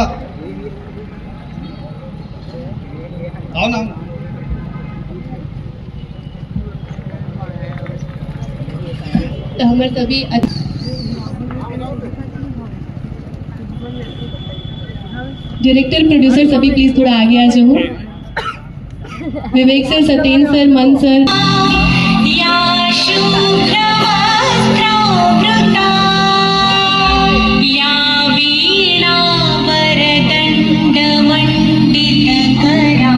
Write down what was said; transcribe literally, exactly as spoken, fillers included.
आओ ना। तो हमारे सभी अच्छ- डायरेक्टर, प्रोड्यूसर सभी प्लीज थोड़ा आगे आ जाओ। विवेक सर, सत्येंद्र सर, मन सर।